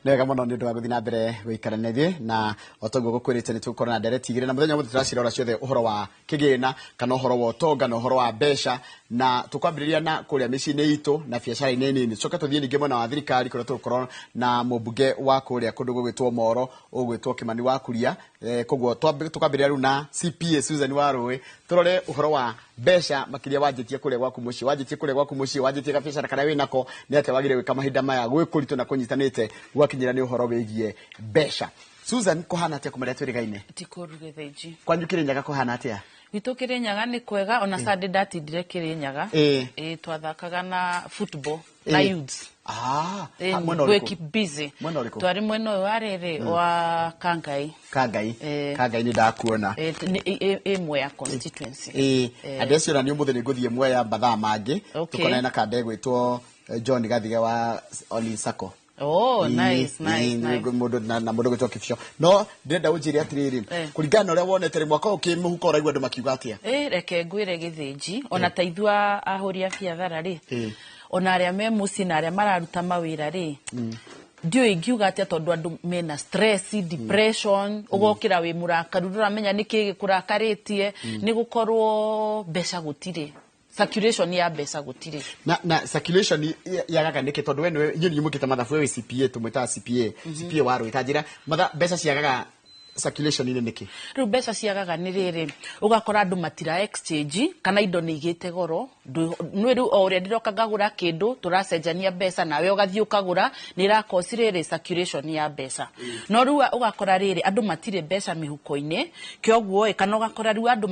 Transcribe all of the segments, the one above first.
Nĩ wega mũno nĩ ũndũ wa gũthiĩ na mbere gũikara na ithuĩ, na o toguo gũkwĩrĩte nĩ tũgũkorwo na ndereti igĩrĩ, na mũthenya ũmũthĩ tũracirora ciothe ũhoro wa kĩgĩna kana ũhoro wa ũtonga na ũhoro wa mbeca, na tũkwambĩrĩria na kũrĩa mĩciĩ-inĩ itũ na biacara-inĩ nini, tũcoke tũthiĩ ningĩ mwena wa thirikari kũrĩa tũgũkorwo na mũmbunge wa kũrĩa kũndũ gũgwĩtwo Moro ũgwĩtwo Kĩmani wa Kuria. Koguo tũkambĩrĩria rĩu na CPA Susan Warũĩ, tũrore ũhoro wa mbeca makĩria wanjĩtie kũrĩa gwaku mũciĩ, wanjĩtie kũrĩa gwaku mũciĩ, wanjĩtie gabiacara karĩa wĩnako, nĩ atĩa wagĩrĩire gwĩka mahinda maya gwĩ kũritũ na kũnyitanĩte gwakinyĩra nĩ ũhoro wĩgiĩ mbeca. Susan, kũhana atĩa kuma rĩrĩa twĩrĩgaine? Ti kũru, Gĩthĩnji. Kwanyu Kĩrĩnyaga kũhana atĩa? Gwitũ Kĩrĩnyaga nĩ kwega, ona Sunday ndatindire Kĩrĩnyaga. Ĩĩ, twathakaga na football na youths. Ah, mwena Gwĩ ũrĩkũ? keep busy. Mwena ũrĩkũ? Twarĩ mwena ũyũ wa rĩrĩ wa Kangai. Kangai. Kangai nĩ ndakuona. Ĩ Mwea constituency. Ĩĩ, andũ acio ona nĩ ũmũthĩ nĩ ngũthiĩ Mwea mathaa mangĩ. Okay. Tũkonane na kanda ĩgwĩtwo John Gathige wa Olin Sacco. Oh, nice, nice, nice. Mũndũ na mũndũ gwĩtwo Kĩbico. No ndĩrenda ũnjĩre atĩrĩrĩ, kũringana na ũrĩa wonete rĩ, mwaka ũyũ kĩmũhuko ũraigua andũ makiuga atĩa? Ĩ, reke ngwĩre Gĩthĩnji, ona ta ithuĩ ahũri a biathara rĩ, ona arĩa me mũciĩ na arĩa mararuta mawĩra rĩ, ndiũĩ ingiuga atĩa, tondũ andũ mena stress, depression, ũgokĩra wĩ mũrakaru, ndũramenya nĩkĩ gĩkũrakarĩtie, nĩ gũkorwo mbeca gũtirĩ, circulation ya mbeca gũtirĩ. Na circulation yagaga nĩkĩ? Tondũ we nĩwe, inyuĩ nĩ mwĩkĩte mathabu, we wĩ CPA, tũmwĩtaga CPA, CPA wa Rũĩ, ta njĩra matha mbeca ciagaga circulation-inĩ nĩkĩ? Rĩu mbeca ciagaga nĩ rĩrĩ, ũgakora andũ matira exchange kana indo nĩ igĩte goro. Nĩ rĩu o ũrĩa ndĩroka ngagũra kĩndũ, tũracenjania mbeca, nawe ũgathiĩ ũkagũra, nĩ ĩrakosi rĩrĩ circulation ya mbeca. No rĩu ũgakora rĩrĩ, andũ matirĩ mbeca mĩhuko-inĩ, kĩoguo ĩ, kana ũgakora rĩu andũ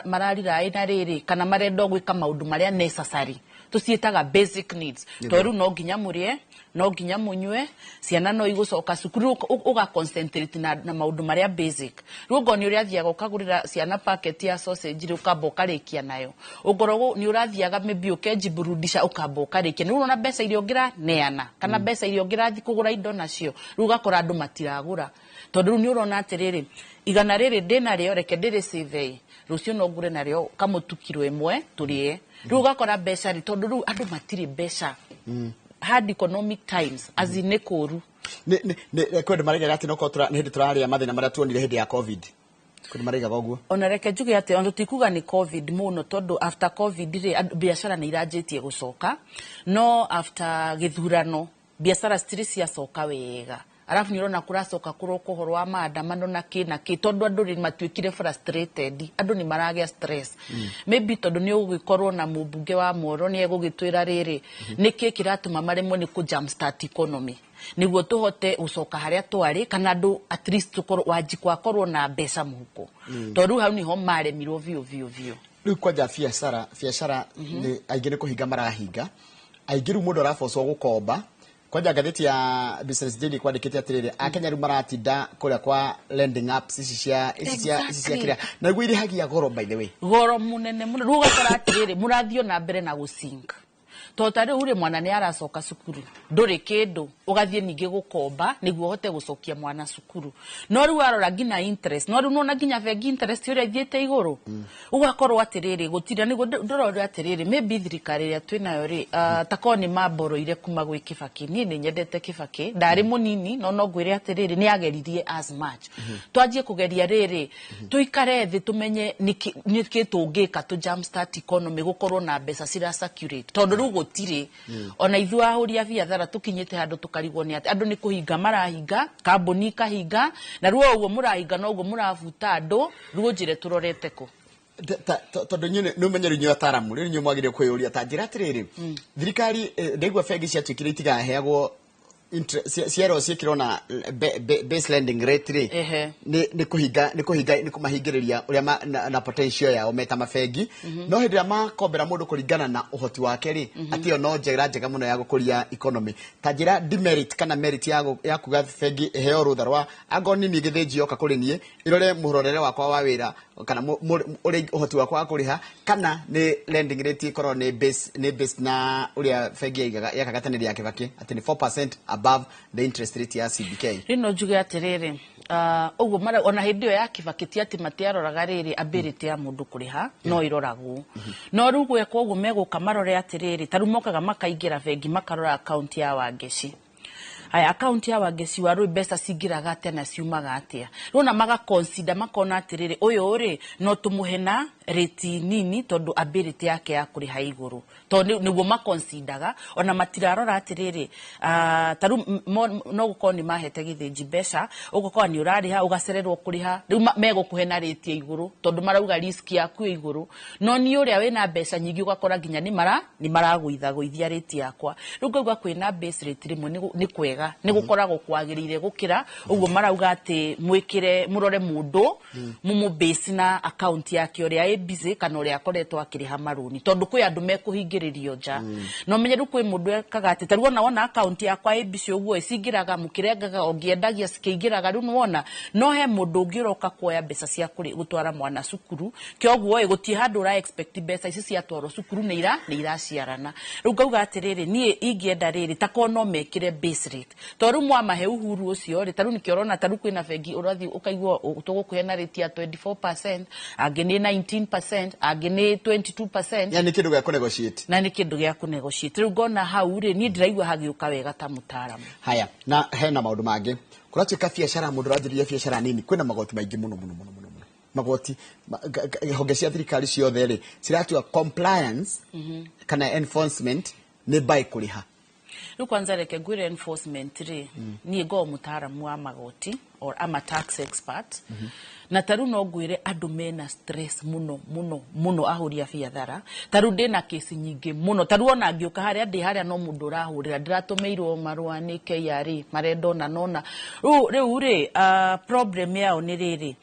marariraĩ na rĩrĩ, kana marenda o gwĩka maũndũ marĩa necessary, tũciĩtaga basic needs, tondũ rĩu no nginya mũrĩe, no nginya mũnyue, ciana no igũcoka cukuru, ũga concentrate na maũndũ marĩa basic. Rĩu ongorwo nĩ ũrĩathiaga ũkagũrĩra ciana packet ya sausage rĩ, ũkamba ũkarĩkia nayo. Ongorwo nĩ ũrathiaga maybe ũkenjiburudisha, ũkamba ũkarĩkia. Nĩ ũrona mbeca iria ũngĩraneana kana mbeca iria ũngĩrathiĩ kũgũra indo nacio, rĩu ũgakora andũ matiragũra, tondũ rĩu nĩ ũrona atĩrĩrĩ, igana rĩrĩ ndĩnarĩo, reke ndĩrĩ save ĩ, rũciũ no ngũre narĩo kamũtu kiro ĩmwe tũrĩe. Rĩu ũgakora mbeca rĩ, tondũ rĩu andũ matirĩ mbeca, hard economic times, as in nĩ kũru. Nĩ kwĩ andũ maraigaga atĩ nokorwo nĩ hĩndĩ tũrarĩa mathĩna marĩa tuonire hĩndĩ ya COVID. Kwĩ andũ maraigaga ũguo. Ona reke njuge atĩ ona tũtikuga nĩ COVID mũno, tondũ after COVID rĩ, biacara nĩ iranjĩtie gũcoka, no after gĩthurano biacara citirĩ ciacoka wega. Arabu nĩ ũrona kũracoka kũroka ũhoro wa maandamano na kĩ na kĩ, tondũ andũ rĩ matuĩkire frustrated, andũ nĩ maragĩa stress. Maybe tondũ nĩ ũgũgĩkorwo na mũmbunge wa Moro nĩ egũgĩtwĩra rĩrĩ, nĩkĩ kĩratũma maremwo nĩ kũ jumpstart economy, nĩguo tũhote gũcoka harĩa twarĩ, kana andũ at least tũkorwo Wanjikũ akorwo na mbeca mũhuko, tondũ rĩu hau nĩho maremirwo biũ biũ biũ. Rĩu kwanja biacara nĩ aingĩ nĩ kũhinga marahinga, aingĩ rĩu mũndũ arabocwo gũkomba. Kwanja ngathĩti ya Business Daily kwandĩkĩte atĩrĩrĩ, Akenya rĩu maratinda kũrĩa kwa lending apps ici cia kĩrĩa, na nĩguo irĩhagia goro, by the way. Goro mũnene mũno. Rĩu ũgakora atĩrĩrĩ, mũrathiĩ na mbere na gũsink, tondũ ta rĩu rĩ, mwana nĩ aracoka cukuru, ndũrĩ kĩndũ, ũgathiĩ ningĩ gũkomba nĩguo ũhote gũcokia mwana cukuru. No rĩu warora nginya interest, no rĩu nona nginya bengi interest ũrĩa ithiĩte igũrũ, ũgakorwo atĩrĩrĩ, gũtirĩ. Nĩguo ndĩrora atĩrĩrĩ, maybe thirikari ĩrĩa twĩnayo rĩ, ta korwo nĩ mamboroire kuma gwĩ Kĩbakĩ. Niĩ nĩ nyendete Kĩbakĩ, ndarĩ mũnini, no ngwĩre atĩrĩrĩ, nĩ ageririe as much. Twanjie kũgeria rĩrĩ, tũikare thĩ tũmenye nĩkĩ tũngĩka tũ jumpstart economy, gũkorwo na mbeca cira circulate, tondũ rĩu gũtirĩ. Ona ithuĩ ahũri a biathara tũkinyĩte handũ tũkarigwo nĩ atĩ andũ nĩ kũhinga marahinga, kambuni ikahinga, na rĩu o ũguo mũrahinga noguo mũrabuta andũ. Rĩu ũnjĩre tũrorete kũ? Tondũ inyuĩ nĩ ũmenye rĩu inyuĩ ataramu, rĩu inyuĩ mwagĩrĩire kwĩyũria, ta njĩra atĩrĩrĩ, thirikari ndaigua bengi ciatuĩkire itigaheagwo cierwo ciĩkĩrwo na base lending rate rĩ, nĩ kũhinga nĩ kũmahingĩrĩria ũrĩa na potential yao meta mabengi. No hĩndĩ ĩrĩa makombera mũndũ kũringana na ũhoti wake rĩ, atĩ ĩyo no njĩra njega mũno ya gũkũria economy. Ta njĩra demerit kana merit ya kuga bengi ĩheo rũtha rwa angorwo nĩ niĩ Gĩthĩnji yoka kũrĩ niĩ ĩrore mũrorere wakwa wa wĩra kana ũrĩa ũhoti wakwa wa kũrĩha, kana nĩ lending rate ĩkorwo nĩ base na ũrĩa bengi yaigaga yekaga tene ya Kĩbakĩ, atĩ nĩ 4% above the interest rate ya CBK. Rĩu no njuge atĩrĩrĩ, ũguo ona hĩndĩ ĩyo ya Kĩbakĩ ti atĩ matiaroraga rĩrĩ ability ya mũndũ kũrĩha, no ĩroragwo. No rĩu gwekwo ũguo, megũka marore atĩrĩrĩ, ta rĩu mokaga makaingĩra bengi makarora account ya Wangeci. Aya, account ya Wangeci wa Rũĩ mbeca cingĩraga atĩa na ciumaga atĩa? Rĩu ona maga consider, makona atĩrĩrĩ, ũyũ rĩ, no tũmũhe na rate nini tondũ ability yake ya kũrĩha igũrũ, tondũ nĩguo maconsidaga. Ona matirarora atĩrĩrĩ, ta rĩu no gũkorwo nĩ mahete Gĩthĩnji mbeca, ũgakora nĩ ũrarĩha, ũgacererwo kũrĩha, rĩu megũkũhe na rate ya igũrũ tondũ marauga risk yaku ĩ igũrũ. No niĩ ũrĩa wĩna mbeca nyingĩ, ũgakora nginya nĩ maragũithagũithia rate yakwa. Rĩu ngauga kwĩna base rate rĩmwe nĩ kwega, nĩ gũkoragwo kwagĩrĩire gũkĩra ũguo marauga atĩ mwĩkĩre, mũrore mũndũ, mũmũ base na account yake ũrĩa ĩ busy kana ũrĩa akoretwo akĩrĩha marũni, tondũ kwĩ andũ mekũhingĩrĩrio nja. No menye rĩu kwĩ mũndũ ekaga atĩ tarĩu ona wona account yakwa ĩ busy ũguo, ĩcingĩraga mũkĩrengaga, ũngĩendagia cikĩingĩraga. Rĩu nĩwona no he mũndũ ũngĩ ũroka kuoya mbeca cia gũtwara mwana cukuru, kĩoguo ĩ gũtirĩ handũ ũra expect mbeca ici ciatwarwo cukuru nĩ iraciarana. Rĩu ngauga atĩrĩrĩ, niĩ ingĩenda rĩrĩ, ta korwo no mekĩre base rate, tondũ rĩu mwamahe uhuru ũcio rĩ, tarĩu nĩkĩo ũrona tarĩu kwĩna bengi ũrathiĩ ũkaigua tũgũkũhe na rate ya 24%, angĩ nĩ 19%, angĩ nĩ 22%. Yani kĩndũ gĩa kũnegotiate. Na nĩ kĩndũ gĩa kũnegotiate. Rĩu ngona hau rĩ, niĩ ndĩraigua hagĩũka wega ta mũtaaramu. Haya, na hena maũndũ mangĩ kũratuĩka biacara, mũndũ ũranjĩrĩria biacara nini, kwĩna magoti maingĩ mũno mũno mũno mũno mũno, magoti honge cia thirikari ciothe rĩ ciratua compliance kana enforcement nĩ by kũrĩha. Rĩu kwanza reke ngwĩre, enforcement rĩ, niĩ ngoragwo mũtaaramu wa magoti or ama tax expert, na tarĩu no ngwĩre andũ mena stress mũno mũno mũno, ahũri a biathara. Tarĩu ndĩna kesi nyingĩ mũno, tarĩu ona ngĩũka harĩa ndĩ harĩa, no mũndũ ũrahũrĩra, ndĩratũmĩirwo marũa nĩ KRA, marenda ona nona. Rĩu rĩ, problem yao nĩ rĩrĩ,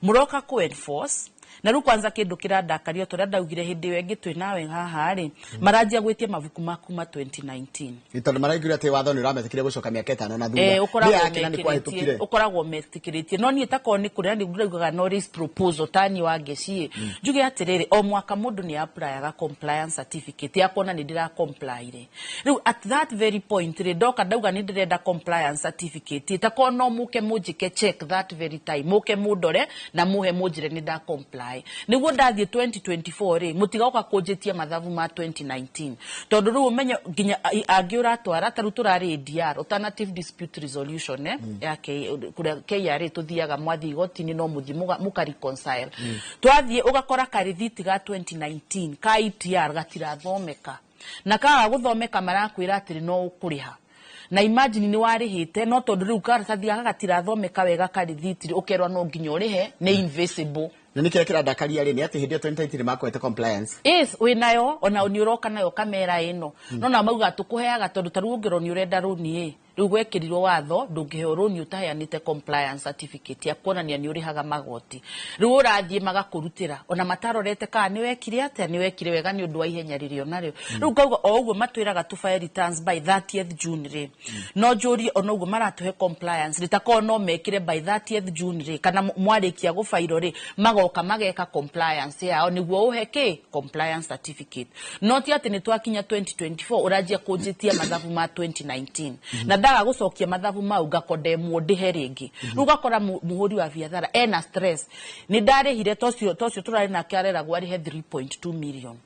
mũroka kũ enforce, na rĩu kwanza kĩndũ kĩrandakaria, tũrĩa ndaugire hĩndĩ ĩyo ĩngĩ twĩ nawe haha rĩ, maranjia gwĩtia mabuku ma kuma 2019. Nĩ tondũ maraiguire atĩ watho nĩ ũrametĩkĩria gũcoka mĩaka 5 na thutha. Ũkoragwo Nĩ yakena nĩ mekĩrĩtie kwahĩtũkire. Ũkoragwo metĩkĩrĩtie, no niĩ takorwo nĩ kũrĩa nĩ ndĩraugaga no raise proposal tani wa ngeci, njuge atĩrĩrĩ, o mwaka mũndũ nĩ applyaga compliance certificate ya kuona nĩ ndĩra comply. Rĩu at that very point rĩ, ndoka ndauga nĩ ndĩrenda compliance certificate, takorwo no mũke mũnjĩke check that very time, mũke mũndore na mũhe mũnjĩre nĩ nda comply, nĩguo ndathiĩ 2024 rĩ, mũtigoka kũnjĩtia mathabu ma 2019, tondũ rĩu ũmenye nginya angĩ ũratwara, ta rĩu tũrarĩ ADR, alternative dispute resolution, ya kũrĩa KRA tũthiaga, mwathiĩ igoti-inĩ no mũthiĩ mũka reconcile. Twathiĩ ũgakora karithiti ga 2019 ka ETR gatirathomeka, na kaga gũthomeka marakwĩra atĩrĩ no ũkũrĩha, na imagine nĩ warĩhĩte, no tondũ rĩu karatathi gaka gatirathomeka wega karithiti, ũkerwo no nginya ũrĩhe, nĩ invisible. Na nĩ kĩrĩa kĩrandakaria rĩ, nĩ atĩ hĩndĩ ĩyo 2019 makwete compliance. Yes, wĩnayo, ona nĩ ũroka nayo kamera ĩno, no na mauga tũkũheaga tondũ tarĩu ũngĩrwo nĩ ũrenda rũni ĩ, rĩu gwekĩrirwo watho ndũngĩheo rũni ũtaheanĩte compliance certificate ya kuonania nĩ ũrĩhaga magoti. Rĩu ũrathiĩ magakũrutĩra ona matarorete kana nĩ wekire atĩa, nĩ wekire wega nĩ ũndũ wa ihenya rĩrĩa onarĩo. Rĩu ngauga o ũguo matwĩraga tũ file returns by 30th June rĩ, no njũrie, ona ũguo maratũhe compliance rĩ, takorwo no mekĩre by 30th June rĩ, kana mwarĩkia gũbairwo rĩ, magoka mageka compliance yao nĩguo ũhe kĩ compliance certificate, no ti atĩ nĩ twakinya 2024 ũranjia kũnjĩtia mathabu ma 2019, na ndaga gũcokia mathabu mau ngakondemwo ndĩhe rĩngĩ. Rĩu ũgakora mũhũri wa biathara ena stress, nĩ ndarĩhire tocio tocio tũrarĩ nake areragwo arĩhe 3.2 million.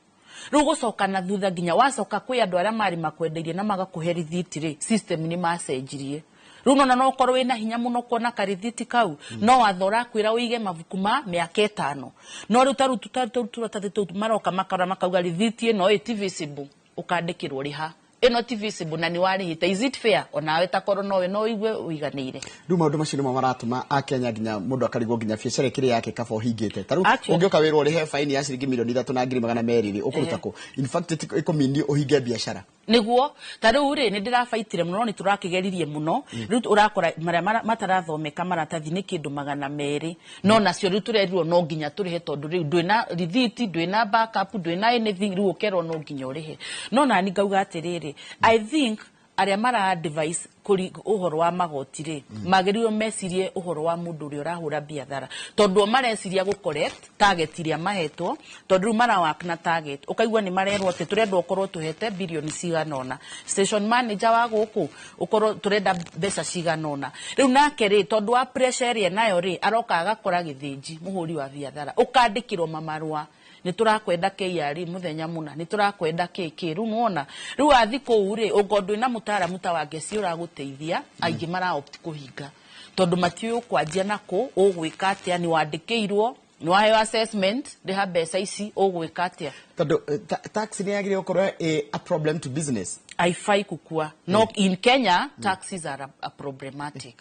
Rĩu gũcoka na thutha nginya wacoka kwĩ andũ arĩa marĩ makwendeirie na magakũhe rithiti rĩ, system nĩ macenjirie. Rĩu nona no ũkorwo wĩna hinya mũno kuona karithiti kau, no watho ũrakwĩra ũige mabuku ma mĩaka 5. No rĩu tarĩu tũratathi tũu maroka makara makauga rithiti ĩno ĩ ti visible, ũkandĩkĩrwo rĩha ĩno ti visible na nĩ warĩhĩte. Is it fair? Onawe takorwo nowe no ũigue ũiganĩire. Rĩu maũndũ macio nĩmo maratũma akenya nginya mũndũ akarigwo nginya biacara ĩkĩrĩ yake kaba ũhingĩte. Ta rĩu Actually- ũngĩũka wĩrwo ũrĩhe faini ya ciringi 3,200,000 rĩ, ũkũruta kũ? In fact ĩkũmini ũhinge biacara. Niguo ta rĩu rĩ, nĩ ndĩrabaitire mũno, nĩ tũrakĩgeririe mũno. Rĩu ũrakora marĩa matarathomeka maratathi nĩ kĩndũ 200, no nacio rĩu tũrerirwo no nginya tũrĩhe, tondũ rĩu ndwĩna rithiti, ndwĩna backup, ndwĩna anything, rĩu ũkerwo no nginya ũrĩhe. No nani ngauga atĩrĩrĩ, I think arĩa mara advice kũri ũhoro wa magoti rĩ, magĩrĩirwo mecirie ũhoro wa mũndũ ũrĩa ũrahũra biathara, tondũ o mareciria gũ correct target iria mahetwo, tondũ rĩu mara work na target, ũkaigua nĩ marerwo atĩ tũrenda ũkorwo tũhete birioni cigana ũna, station manager wa gũkũ ũkorwo tũrenda mbeca cigana ũna. Rĩu nake rĩ, tondũ wa pressure ĩrĩa nayo rĩ, aroka agakora Gĩthĩnji mũhũri wa biathara ũkandĩkĩrwo mamarũa nĩ Nĩ tũrakwenda KRA mũthenya mũna, nĩ tũrakwenda kĩ rĩu nĩwona rĩu wathi kũu rĩ, ũngorwo ndwĩna mũtaaramu ta Wangeci ũragũteithia, aingĩ mara opt kũhinga tondũ matiũĩ ũkwanjia nakũ, ũgwĩka atĩa, nĩ wandĩkĩirwo, nĩ waheo assessment, rĩha mbeca ici, ũgwĩka atĩa. Tondũ tax nĩ yagĩrĩirwo gũkorwo ĩ a problem to business. Haifai kukua no in Kenya taxes are a problematic.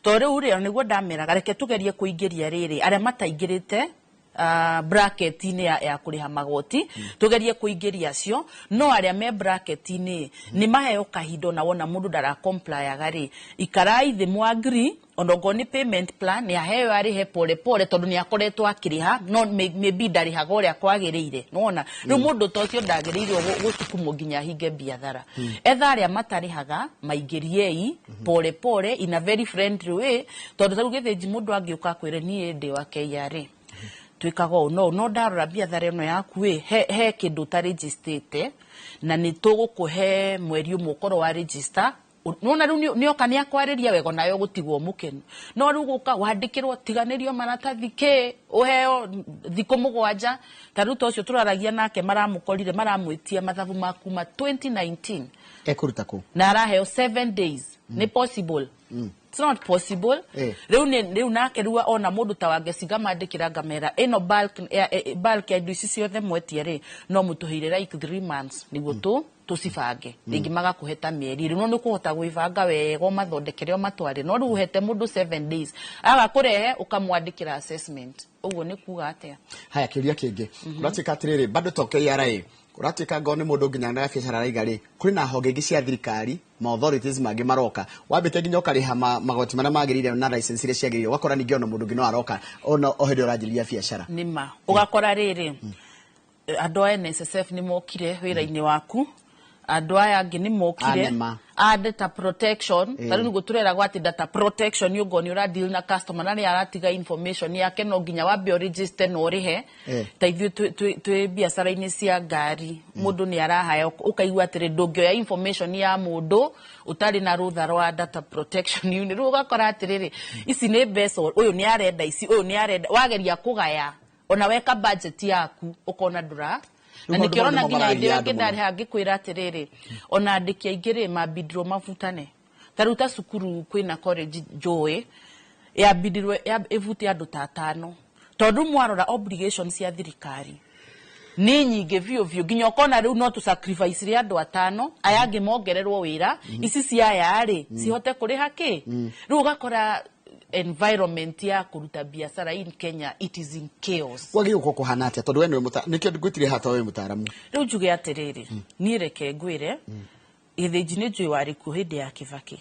To rĩu rĩ, nĩguo ndameraga reke tugerie kũingĩria rĩrĩ arĩa mataingĩrĩte bracket-inĩ ya kũrĩha magoti, tugerie kũingĩria acio, no arĩa me bracket-inĩ nĩ maheo kahinda, ona wona mũndũ ndara complyaga rĩ, ikarai thĩ mũ agree, ona okorwo nĩ payment plan, nĩ aheo arĩhe pole pole, tondũ nĩ akoretwo akĩrĩha, no maybe ndarĩhaga ũrĩa kwagĩrĩire. Nĩwona rĩu mũndũ ta ũcio ndagĩrĩirwo gũsukumwo nginya ahinge biathara. Etha arĩa matarĩhaga maingĩriei pole pole in a very friendly way, tondũ ta rĩu Gĩthĩnji mũndũ angĩũka akwĩre, "Niĩ ndĩ wa KRA, twĩkaga ũũ," no ndarora biathara ĩno yaku ĩ, he kĩndũ ũtarĩnjĩstĩte, na nĩ tũgũkũhe mweri ũmwe ũkorwo wa register. Nona rĩu nĩoka nĩ akwarĩria wega, nawe ũgũtigwo mũkenu. No rĩu gũka wandĩkĩrwo, tiganĩrio maratathi, kĩ ũheo thikũ 7, ta rĩu ta ũcio tũraragia nake, maramũkorire maramwĩtia mathabu ma kuma 2019. Ekũruta kũ? Na araheo 7 days. Nĩ possible? It's not possible. Rĩu nĩ rĩu nake rĩu ona mũndũ ta Wangeci ngamandĩkĩra ngamera ĩno bulk ya indo ici ciothe mwetie rĩ, no mũtũheire like 3 months nĩguo tũcibange. Rĩngĩ magakũhe ta mĩeri rĩu, no nĩ ũkũhota gwĩbanga wega, ũmathondekere, ũmatware. No rĩu ũhete mũndũ 7 days aga kũrehe, ũkamwandĩkĩra assessment, ũguo nĩ kuga atĩa? Haya, kĩũria kĩngĩ kũratuĩka atĩrĩrĩ, bado to KRA, kũratuĩka ngoo nĩ mũndũ nginya na biacara araiga rĩ, kũrĩ na honge ingĩ cia thirikari, ma authorities mangĩ maroka, wambĩte nginya ũkarĩha magoti marĩa magĩrĩire na license iria ciagĩrĩire, ũgakora ningĩ ona mũndũ ũngĩ no aroka ona o hĩndĩ ũranjĩrĩria biacara. Nĩma ũgakora rĩrĩ, andũ a NSSF nĩ mokire wĩra-inĩ waku, andũ aya angĩ nĩ mokire. Anema. A data protection. Ta rĩu nĩguo tũreragwo atĩ data protection, ũngorwo nĩ ũra deal na customer na nĩ aratiga information yake, no nginya wambe ũregister na ũrĩhe. Ta ithuĩ twĩ biacara-inĩ cia ngari, mũndũ nĩ arahaya, ũkaigua atĩrĩ, ndũngĩoya information ya mũndũ ũtarĩ na rũtha rwa data protection unit. Rĩu ũgakora atĩrĩrĩ, ici nĩ mbeca, ũyũ nĩ arenda ici, ũyũ nĩ arenda, wageria kũgaya, ona weka budget yaku ũkona ndũra na Rĩu maũndũ nĩkĩo mau ũrona nĩmo nginya maragia hĩndĩ ĩyo andũ ĩngĩ mũno. Ndarĩ ngĩkwĩra atĩrĩrĩ, ona andĩki aingĩ rĩ, mambindirwo mabutane. Ta rĩu ta cukuru kwĩna college njũĩ yambindirwo ĩbute andũ ta atano, tondũ mwarora obligation cia thirikari nĩ nyingĩ biũ biũ, nginya ũkona rĩu no tũ sacrifice rĩ andũ atano aya angĩ mongererwo wĩra, ici cia aya rĩ cihote kũrĩha kĩ. Rĩu ũgakora environment ya kũruta biacara in Kenya, it is in chaos. Kwagĩrĩirwo gũkorwo kũhana atĩa? Tondũ we nĩwe nĩkĩo ngwĩtire haha, tondũ wĩ mũtaaramu. Rĩu njuge atĩrĩrĩ, niĩ reke ngwĩre, Gĩthĩnji nĩ njũĩ warĩ kuo hĩndĩ ya Kibaki.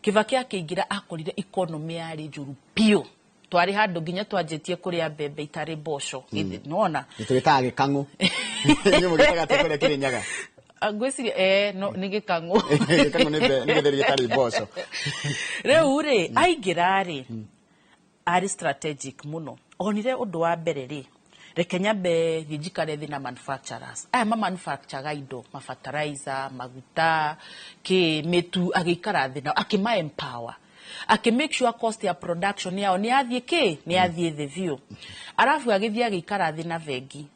Kibaki akĩingĩra akorire economy yarĩ njũru biũ, twarĩ handũ nginya twanjĩtie kũrĩa mbembe itarĩ mboco. Nĩwona? Nĩtũgĩtaga gĩkang'ũ. Inyuĩ mũgĩtaga atĩa kũrĩa Kĩrĩnyaga? Ngwĩciria no nĩ gĩkang'ũ. Gĩkang'ũ nĩ gĩtheri gĩtarĩ mboco. Rĩu rĩ, aingĩra rĩ, arĩ strategic mũno. Onire ũndũ wa mbere rĩ, reke nyambe thiĩ njikare thĩ na manufacturers aya ma manufacturaga indo, ma fertilizer, maguta, kĩ mĩtu, agĩikara thĩ nao, akĩma empower, akĩ make sure cost ya production yao nĩ yathiĩ kĩ, nĩ yathiĩ thĩ biũ. Arabu agĩthiĩ agĩikara thĩ na bengi,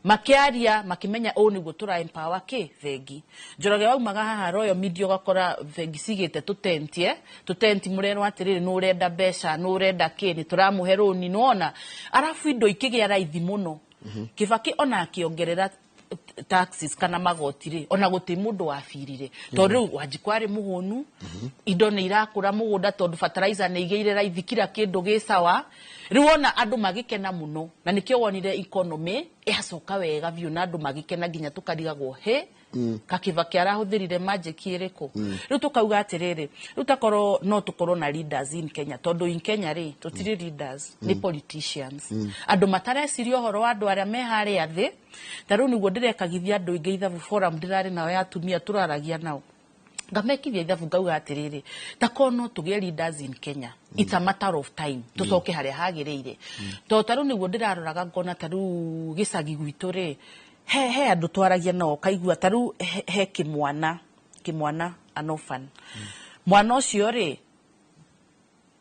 makĩaria, makĩmenya ũũ nĩguo tũra empower kĩ bengi. Njoroge waumaga haha Royal Media, ũgakora bengi cigĩte tũtenti, tũtenti, mũrerwo atĩrĩrĩ, nũ ũrenda mbeca, nũ ũrenda kĩ, nĩ tũramũhe rũni. Nĩwona arabu indo ikĩgĩa raithi mũno. Kibaki ona akĩongerera taxes kana magoti rĩ, ona gũtĩ mũndũ wabirire, tondũ rĩu Wanjikũ arĩ mũhũnu, indo nĩ irakũra mũgũnda, tondũ fertilizer nĩ igĩire raithi, kila kĩndũ gĩ sawa. Rĩu ona andũ magĩkena mũno, na nĩkĩo wonire economy yacoka wega biũ na andũ magĩkena, nginya tũkarigagwo he kakibaki arahũthĩrire magic ĩrĩkũ. Rĩu tũkauga atĩrĩrĩ, rĩu takorwo no tũkorwo na leaders in Kenya, tondũ in Kenya rĩ, tũtirĩ leaders, nĩ politicians, andũ matareciria ũhoro wa andũ arĩa me harĩa thĩ. Ta rĩu nĩguo ndĩrekagithia andũ aingĩ ithabu, forum ndĩrarĩ nao ya atumia, tũraragia nao, ngamekithia ithabu, ngauga atĩrĩrĩ, ta korwo no tũgĩe leaders in Kenya, it's a matter of time tũcoke harĩa hagĩrĩire. Tondũ ta rĩu nĩguo ndĩraroraga ngona ta rĩu gĩcagi gwitũ rĩ, he andũ twaragia nao, ũkaigua ta rĩu he kĩmwana, an orphan, mwana ũcio rĩ,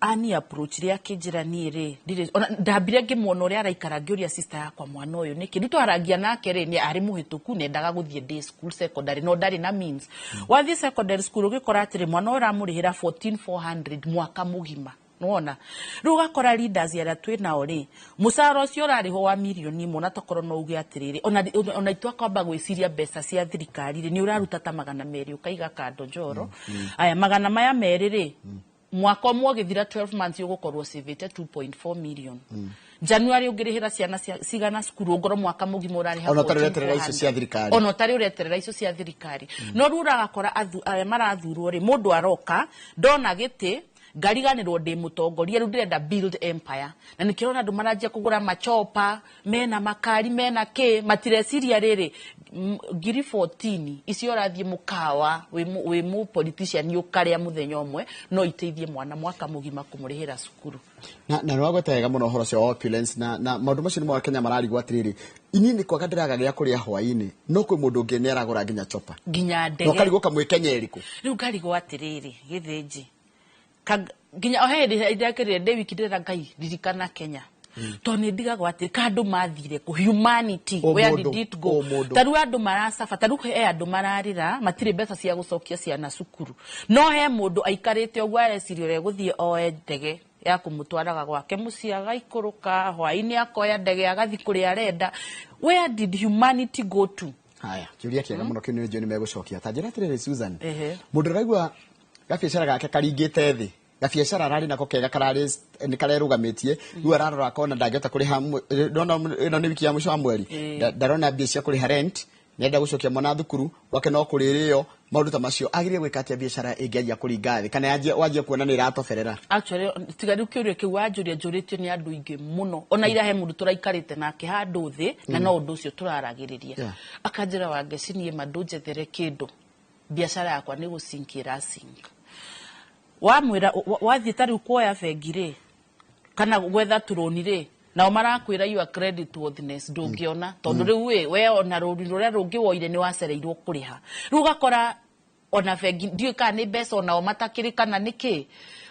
Ani approach rĩa akĩnjĩra niĩ rĩ ndirĩ ona ndambire ngĩmuona ũrĩa araikara, ngĩũria sister yakwa, mwana ũyũ nĩkĩ? Rĩu twaragia nake rĩ, nĩ arĩ mũhĩtũku, nendaga gũthiĩ day school secondary no ndarĩ na means. Wathiĩ secondary school ũgĩkora atĩrĩ, mwana ũyũ ũramũrĩhĩra 14400 mwaka mũgima. Nĩwona rĩu ũgakora leaders arĩa twĩ nao rĩ, mũcara ũcio ũrarĩhwo wa mirioni 1, na tokorwo no uge atĩrĩrĩ, ona itwakwamba gwĩciria mbeca cia thirikari rĩ, nĩ ũraruta ta 200 ũkaiga kando. Njoro aya 200 rĩ, mwaka ũmwe ũgĩthira, 12 months, ũgũkorwo savĩte 2.4 million. January ũngĩrĩhĩra ciana cigana cukuru, ũngorwo mwaka mũgima ũrarĩha Ona ũtarĩ ũreterera icio cia thirikari. Ona ũtarĩ ũreterera icio cia thirikari. No rĩu ũragakora arĩa marathurwo rĩ, mũndũ aroka ndona gĩtĩ, ngariganĩrwo ndĩ mũtongoria, rĩu ndĩrenda build empire, na nĩkĩo andũ maranjia kũgũra machopa mena makari mena kĩ, matireciria rĩrĩ, ngiri 14 icio ũrathiĩ mũkawa wĩ mũ politician ũkarĩa mũthenya ũmwe, no iteithie mwana mwaka mũgima kũmũrĩhĩra cukuru. Na nĩ wagweta wega mũno ũhoro ũcio wa opulence na maũndũ macio nĩmo Akenya mararigwo atĩrĩrĩ, inyuĩ nĩ kwaga ndĩraga gĩa kũrĩa hwaĩ-inĩ, no kwĩ mũndũ ũngĩ nĩ aragũra nginya chopa nginya na ndege. Ũkarigwo kamwĩkenya ĩrĩkũ. Rĩu ngarigwo atĩrĩrĩ, gĩthĩnji nginya o he hĩndĩ ndakĩrire ndĩ wiki, ndĩrera Ngai ririkana Kenya, tondũ nĩ ndigagwo atĩ ka andũ mathire kũ humanity, O where mũndũ, did it go? O mũndũ. Ta rĩu andũ maracaba, ta rĩu he andũ mararĩra matirĩ mbeca cia gũcokia ciana cukuru, no he mũndũ aikarĩte ũguo areciria ũrĩa gũthiĩ oe ndege ya kũmũtwaraga gwake mũciĩ, agaikũrũka hwaĩ-inĩ, akoya ndege agathiĩ kũrĩa arenda. Where did humanity go to? Haya, kĩũria kĩega mũno kĩu, nĩ njũĩ nĩ megũcokia. Ta njĩra atĩrĩrĩ, Susan, Ehe. mũndũ ũraigua gabiacara gake karingĩte thĩ, gabiacara ararĩ nako kega, kararĩ nĩ karerũgamĩtie, rĩu ararora akona ndangĩhota kũrĩha ndona ĩno nĩ wiki ya mũico wa mweri. Ndarona mbia cia kũrĩha rent, nĩenda gũcokia mwana thukuru, gwake no kũrĩrĩo, maũndũ ta macio, agĩrĩire gwĩka atĩa biacara ĩngĩanjia kũringa thĩ kana wanjia kuona nĩ ĩratoberera? Actually, tiga rĩu kĩũria kĩu wanjũria, njũrĩtio nĩ andũ aingĩ mũno. Ona ira he mũndũ tũraikarĩte nake handũ thĩ na no ũndũ ũcio tũraragĩrĩria. Akanjĩra, "Wangeci, niĩ ma ndũnjethere kĩndũ, biacara yakwa nĩ gũsink ĩrasink." Wamwĩra wathiĩ ta rĩu kuoya bengi rĩ, kana gwetha tũrũni rĩ, nao marakwĩra your credit worthiness ndũngĩona, tondũ rĩu ĩ we ona rũni rũrĩa rũngĩ woire nĩ wacereirwo kũrĩha. Rĩu ũgakora ona bengi ndiũĩ kana nĩ mbeca onao matakĩrĩ kana nĩ kĩ,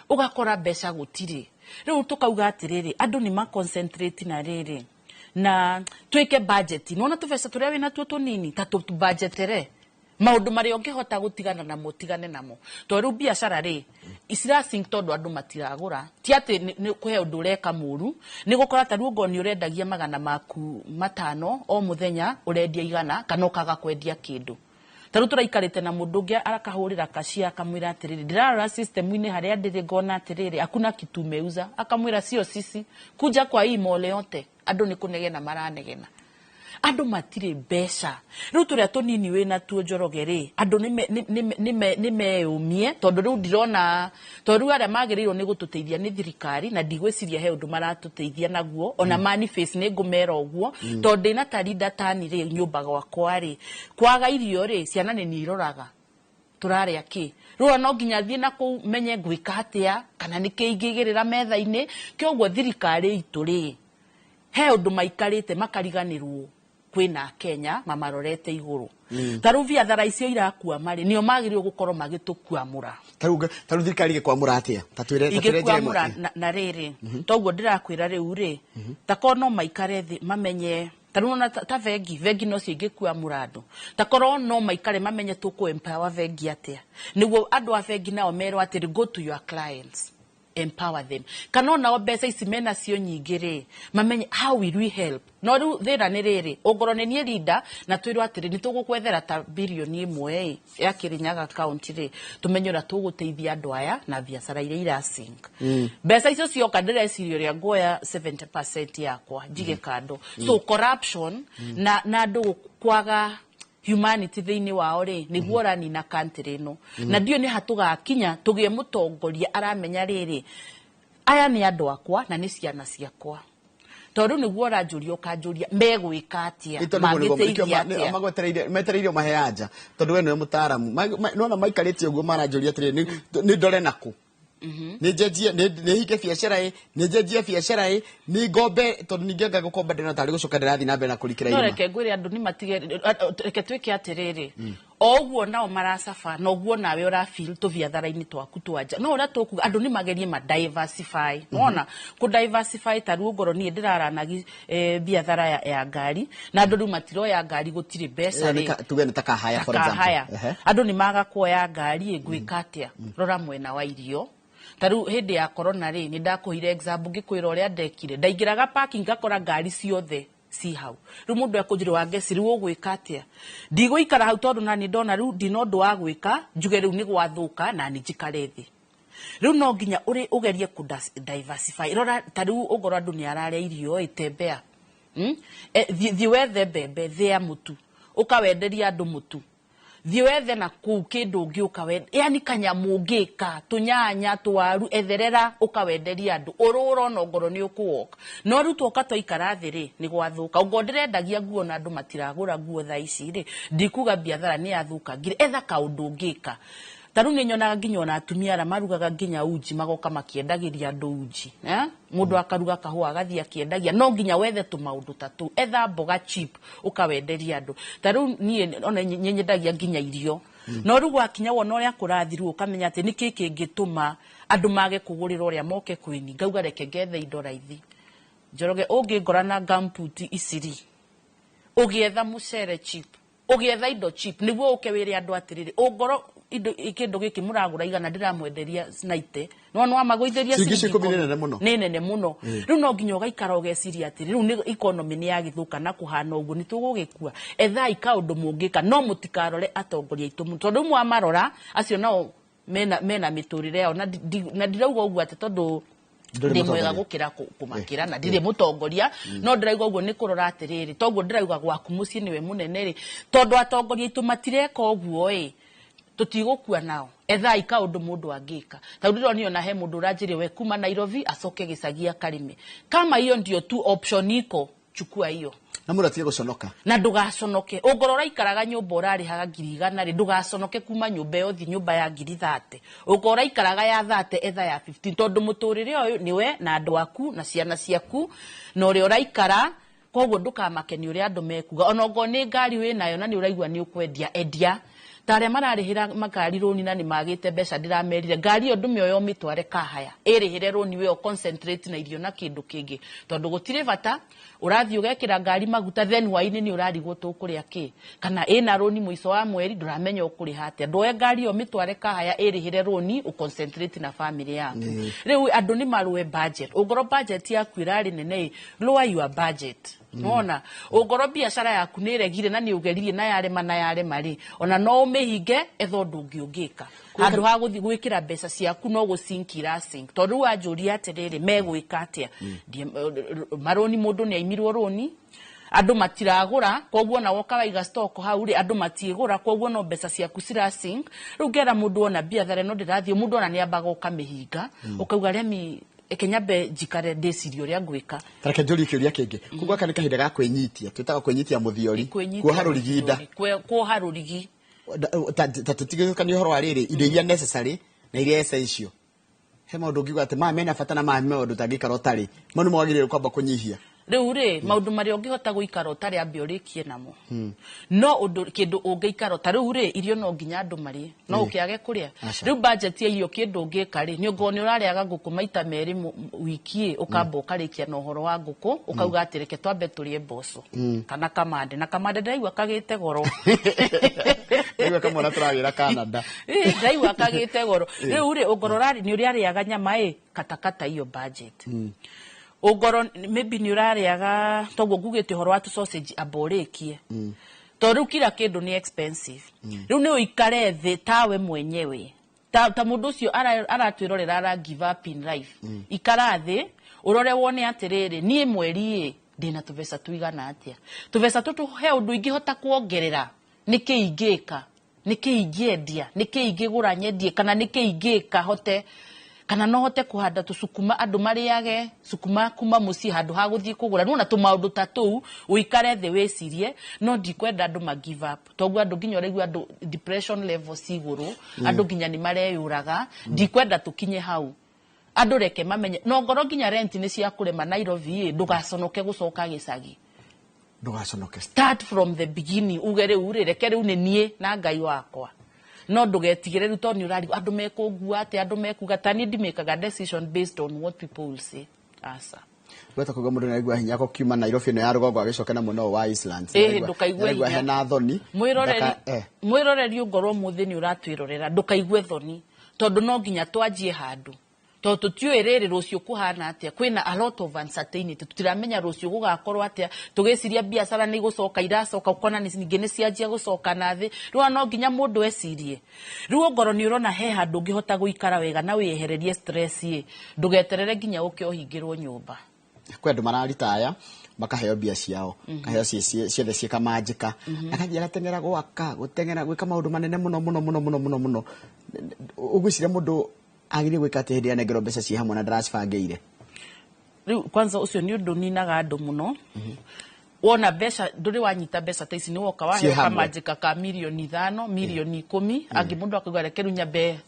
ũgakora mbeca gũtirĩ. Rĩu tũkauga atĩrĩrĩ, andũ nĩ ma concentrate na rĩrĩ na twĩke budget. Nĩwona tũbeca tũrĩa wĩna tuo tũnini, ta tũbudgetere maũndũ marĩa ũngĩhota gũtigana namo, tigane namo, tondũ rĩu biacara rĩ cirasink tondũ andũ matiragũra. Ti atĩ nĩ kũhe ũndũ ũreka mũru, nĩ gũkora ta rĩu ongorwo nĩ ũrendagia 500 o mũthenya, ũrendia 100 kana ũkaga kwendia kĩndũ. Ta rĩu tũraikarĩte na mũndũ ũngĩ, akahũrĩra kashia akamwĩra atĩrĩrĩ, ndĩrarora system-inĩ harĩa ndĩrĩ ngona atĩrĩrĩ, hakuna kitu umeuza. Akamwĩra, sio sisi, kuja kwa hii mall yote andũ nĩ kũnegena maranegena, andũ matirĩ mbeca. Rĩu tũrĩa tũnini wĩna tuo, Njoroge rĩ, andũ nĩ meyũmie, tondũ rĩu ndirona, tondũ rĩu arĩa magĩrĩirwo nĩ gũtũteithia nĩ thirikari, na ndigwĩciria he ũndũ maratũteithia naguo. Ona Maniface nĩ ngũmera ũguo, tondũ ndĩna tarinda tani rĩ nyũmba gwakwa rĩ, kwaga irio rĩ, ciana nĩ niĩ iroraga tũrarĩa kĩ. Rĩu no nginya thiĩ na kũu menye ngwĩka atĩa kana nĩ kĩ ingĩigĩrĩra metha-inĩ. Kĩoguo thirikari itũ rĩ, he ũndũ maikarĩte makariganĩrwo kwĩna Kenya mamarorete igũrũ. Ta rĩu biathara icio irakwama rĩ, nĩo magĩrĩirwo gũkorwo magĩtũkwamũra. Ta rĩu thirikari ĩgĩkwamũra atĩa? Ta twĩre njĩra ĩmwe. Ingĩkwamũra na rĩrĩ, toguo ndĩrakwĩra rĩu rĩ, ta korwo no maikare thĩ mamenye, ta rĩu ona ta bengi nocio ingĩkwamũra andũ, ta korwo no maikare mamenye tũkũ empower bengi atĩa, nĩguo andũ a bengi nao merwo atĩrĩ, go to your clients, empower them, kana onao mbeca ici menacio nyingĩ rĩ, mamenye how will we help. No rĩu thĩna nĩ rĩrĩ, ũngorwo nĩ niĩ leader na twĩrwo atĩrĩ, nĩ tũgũkwethera ta 1 billion ĩ ya Kirinyaga county rĩ, tũmenye ũrĩa tũgũteithia andũ aya na biacara iria irasink. Mbeca icio cioka, ndĩreciria ũrĩa nguoya 70% yakwa njige kando. So corruption na andũ kwaga humanity thĩinĩ wao rĩ, nĩguo ũranina country ĩno, na ndiũĩ nĩ ha tũgakinya tũgĩe mũtongoria aramenya rĩrĩ, aya nĩ andũ akwa na nĩ ciana ciakwa. Tondũ nĩguo ũranjũria, ũkanjũria megwĩka atĩa, Ĩ, tondũ nĩguo nĩkĩo mangĩteithia atĩa? Magwetereire, metereire ũmahe anja, tondũ we nĩwe mũtaaramu. Nĩwona maikarĩte ũguo maranjũria atĩrĩrĩ, nĩ ndore nakũ, nĩ njenjie, nĩ hinge biacara ĩ, nĩ njenjie biacara ĩ, nĩ ngombe, tondũ ningĩ anga gũkomba ndĩrona tarĩ gũcoka ndĩrathiĩ na mbere na kũrikĩra No irima. reke ngwĩre, andũ nĩ matige, reke twĩke atĩrĩrĩ, O ũguo nao maracaba na ũguo nawe ũrafeel tũbiathara-inĩ twaku twa nja. No ũrĩa tũkuga, andũ nĩ magerie ma diversify. Wona kũ diversify, ta rĩu ngorwo niĩ ndĩraranagi biathara ya ngari, na andũ rĩu matiroya ngari, gũtirĩ mbeca. Ĩyo nĩ rĩ tuge nĩ ta kahaya, for example. Kahaya. Andũ nĩ maga kuoya ngari ĩ, ngwĩka atĩa? Rora mwena wa irio. Ta rĩu hĩndĩ ya corona rĩ, nĩ ndakũhire example ngĩkwĩra ũrĩa ndekire. Ndaingĩraga parking, ngakora ngari ciothe ci hau. Rĩu mũndũ ekũnjĩra, "Wangeci, rĩu ũgwĩka atĩa?" Ndigũikara hau, tondũ nani ndona rĩu ndina ũndũ wa gwĩka, njuge rĩu nĩ gwathũka na nĩ njikare thĩ. Rĩu no nginya ũrĩ ũgerie kũ diversify. Rora ta rĩu ũngorwo andũ nĩ ararĩa irio ĩ, tembea. Thiĩ wethe mbembe, thĩa mũtu, ũkawenderia andũ mũtu. Thiĩ wethe na kũu kĩndũ ũngĩ ũkawendia, yani kanyamũ ũngĩka, tũnyanya, tũwaru, etherera ũkawenderia andũ, ũrũra ona ongorwo nĩ ũkũwoka. No rĩu twoka twaikara thĩ rĩ, nĩ gwathũka. Ongorwo ndĩrendagia nguo na andũ matiragũra nguo thaa ici rĩ, ndikuga biathara nĩ yathũkangire. Etha kaũndũ ũngĩka. Ta rĩu nĩ nyonaga nginya ona atumia arĩa marugaga nginya uji, magoka makĩendagĩria andũ uji, eh? Mũndũ akaruga kahũa, agathiĩ akĩendagia. No nginya wethe tũmaũndũ ta tũu. Etha mboga cheap, ũkawenderia andũ. Ta rĩu niĩ ona nĩ nyendagia nginya irio, no rĩu gwakinya wona ũrĩa kũrathiĩ, rĩu ũkamenya atĩ nĩkĩ kĩngĩtũma andũ mage kũgũrĩra ũrĩa moke kwĩni. Ngauga reke ngethe indo raithi. Njoroge, ũngĩngora na gumboot iciri ũgĩetha mũcere cheap, ũgĩetha indo cheap, nĩguo ũke wĩre andũ atĩrĩrĩ, ũngoro indo kĩndũ gĩkĩ mũragũra 100, ndĩramwenderia 90. No no amagũithĩria. Ciringi icio 10 nĩ nene mũno. Nĩ nene mũno. Rĩu no nginya ũgaikara ũgeciria atĩrĩ, rĩu nĩ economy nĩ yagĩthũka na kũhana ũguo, nĩ tũgũgĩkua. Ethai kaũndũ mũngĩka, no mũtikarore atongoria aitũ mũno, tondũ rĩu mwamarora acio nao mena mĩtũrĩre yao. Na ndirauga ũguo atĩ tondũ Ndũrĩ ndĩ mwega mũtongoria. Gũkĩra kũmakĩra, na ndirĩ mũtongoria, no ndĩrauga ũguo nĩ kũrora atĩrĩrĩ, toguo ndĩrauga gwaku mũciĩ nĩwe mũnene rĩ, tondũ atongoria aitũ matireka ũguo ĩ, tũtigũkua nao. Ethai kaũndũ mũndũ angĩka. Tondũ ndĩronio na he mũndũ ũranjĩrire we kuma Nairobi acoke gĩcagi akarĩme. Kama hiyo ndio tu option iko, chukua hiyo. Na mũndũ atige gũconoka. Na ndũgaconoke. Ũngorwo ũraikaraga nyũmba ũrarĩhaga 100,000 rĩ, ndũgaconoke kuma nyũmba ĩyo ũthiĩ nyũmba ya 30,000. Ũngorwo ũraikaraga ya 30, etha ya 15, tondũ mũtũrĩre ũyũ nĩwe na andũ aku na ciana ciaku na ũrĩa ũraikara. Koguo ndũkamake nĩ ũrĩa andũ mekuga. Ona ongorwo nĩ ngari wĩnayo na nĩ ũraigua nĩ ũkwendia, endia. Ta arĩa mararĩhĩra makari rũni na nĩ magĩte mbeca, ndĩramerire ngari ĩyo ndũmĩoye ũmĩtware kahaya ĩrĩhĩre rũni, we concentrate na irio na kĩndũ kĩngĩ, tondũ gũtirĩ bata ũrathiĩ ũgekĩra ngari maguta, then hwaĩ-inĩ nĩ ũrarigwo tũkũrĩa kĩ, kana ĩna rũni, mũico wa mweri ndũramenya ũkũrĩha atĩa. Ndwoe ngari ĩyo ũmĩtware kahaya ĩrĩhĩre rũni, ũconcentrate na family yaku. Rĩu andũ nĩ marũe budget. Ũngorwo budget yaku ĩrarĩ nene ĩ, lower your budget. Nona ũngorwo biacara yaku nĩ ĩregire na nĩ ũgeririe na yarema na yarema rĩ, ona no ũmĩhinge, etha ũndũ ũngĩ ũngĩka handũ ha gũthiĩ gwĩkĩra mbeca ciaku no gũsink irasink. Tondũ rĩu wanjũria atĩrĩrĩ, megwĩka atĩa? Marũni, mũndũ nĩ aimirwo rũni, andũ matiragũra, koguo ona woka waiga stock hau rĩ, andũ matiĩgũra, koguo no mbeca ciaku cirasink. Rĩu ngera mũndũ ona biathara ĩno ndĩrathiĩ, mũndũ ona nĩ ambaga ũkamĩhinga, ũkauga remi eke nyambe njikare ndĩcirie ũrĩa ngwĩka. Tareke njũrie kĩũria kĩngĩ. Koguo gaka nĩ kahinda ga kwĩnyitia, twĩtaga kwĩnyitia mũthiori. Kwĩnyitia. Kuoha rũrigi nda. Kuoha rũrigi. Ta tũtigĩkanie ũhoro wa rĩrĩ, indo iria necessary na iria essential. He maũndũ ũngiuga atĩ maya mena bata na maya maũndũ ũtangĩikara ũtarĩ, mau nĩmo wagĩrĩirwo kwamba kũnyihia? Rĩu rĩ, maũndũ marĩa ũngĩhota gũikara ũtarĩ, ambe ũrĩkie namo. No ũndũ kĩndũ ũngĩikara ta rĩu rĩ, irio no nginya andũ marĩe, no ũkĩage kũrĩa. Aca. Rĩu budget ya irio, kĩndũ ũngĩka rĩ, nĩ ũngorwo nĩ ũrarĩaga ngũkũ maita merĩ wiki ĩ, ũkamba ũkarĩkia na ũhoro wa ngũkũ, ũkauga atĩ reke twambe tũrĩe mboco kana kamande. Na kamande ndĩraigua kagĩte goro. Rĩu kamwana tũragĩra Canada. Ĩ, ndĩraigua kagĩte goro. Rĩu rĩ, ũngorwo nĩ ũrĩarĩaga nyama ĩ, katakata iyo budget. Ũngorwo maybe nĩ ũrarĩaga toguo ngugĩte ũhoro wa tũ sausage, amba ũrĩkie, tondũ rĩu kila kĩndũ nĩ expensive. Rĩu nĩ ũikare thĩ tawe mwenyewe, ta mũndũ ũcio aratwĩrorera ara give up in life. Ikara thĩ ũrore wone atĩrĩrĩ, niĩ mweri ĩ ndĩna tũbeca tũigana atĩa? Tũbeca tũtũ he ũndũ ingĩhota kuongerera? Nĩkĩ ingĩka? Nĩkĩ ingĩendia? Nĩkĩ ingĩgũra nyendie? Kana nĩkĩ ingĩka hote, kana no hote kũhanda tũcukuma andũ marĩage cukuma kuma mũciĩ handũ ha gũthiĩ kũgũra? Nĩwona tũmaũndũ ta tũu ũikare thĩ wĩcirie. No ndikwenda andũ ma give up, toguo andũ nginya ũraigua andũ depression level ci igũrũ, andũ nginya nĩ mareyũraga. Ndikwenda tũkinye hau. Andũ reke mamenye no ngorwo nginya rent nĩ cia kũrema Nairobi ĩ, ndũgaconoke gũcoka gĩcagi. Ndũgaconoke. Start from the beginning, uge rĩu rĩ, reke rĩu nĩ niĩ na Ngai wakwa, no ndũgetigĩre rĩu tondũ nĩ ũrarigwo andũ mekũngua atĩa, andũ mekuga ta niĩ ndimĩkaga decision based on what people will say, aca. Gweta kuga mũndũ nĩaraigua hinya gũkiuma Nairobi ĩno ya rũgongo agĩcoke na mwena ũyũ wa Eastlands. Ĩhĩ, ndũkaigue Nĩaraigua hinya. hena thoni. Mwĩroreri, mwĩroreri, ũngorwo mũthĩ nĩ ũratwĩrorera, ndũkaigue thoni, tondũ no nginya twanjie handũ, tondũ tũtiũĩ rĩrĩ rũciũ kũhana atĩa. Kwĩna a lot of uncertainty, tũtiramenya rũciũ gũgakorwo atĩa. Tũgĩciria biacara nĩ igũcoka, iracoka, ũkona ningĩ nĩ cianjia gũcoka na thĩ. Rĩu ona no nginya mũndũ ecirie. Rĩu ongorwo nĩ ũrona he handũ ũngĩhota gũikara wega na wĩyehererie stress ĩ, ndũgeterere nginya ũke ũhingĩrwo nyũmba. Kwĩ andũ mararitaya makaheo mbia ciao, kaheo ciothe ciĩ kamanjĩka, agathiĩ agateng'era gwaka, gũteng'era gwĩka maũndũ manene mũno mũno mũno mũno mũno mũno. Ũgwĩciria mũndũ agĩrĩire gwĩka atĩa hĩndĩ ĩrĩa anengerwo mbeca ciĩ hamwe na ndaracibangĩire? Rĩu kwanza ũcio nĩ ũndũ ninaga andũ mũno. Wona mbeca, ndũrĩ wanyita mbeca ta ici, nĩ woka waheo Ciĩ hamwe. kamanjĩka ka 5 mirioni, 10 mirioni. Angĩ mũndũ akauga, reke rĩu nyambe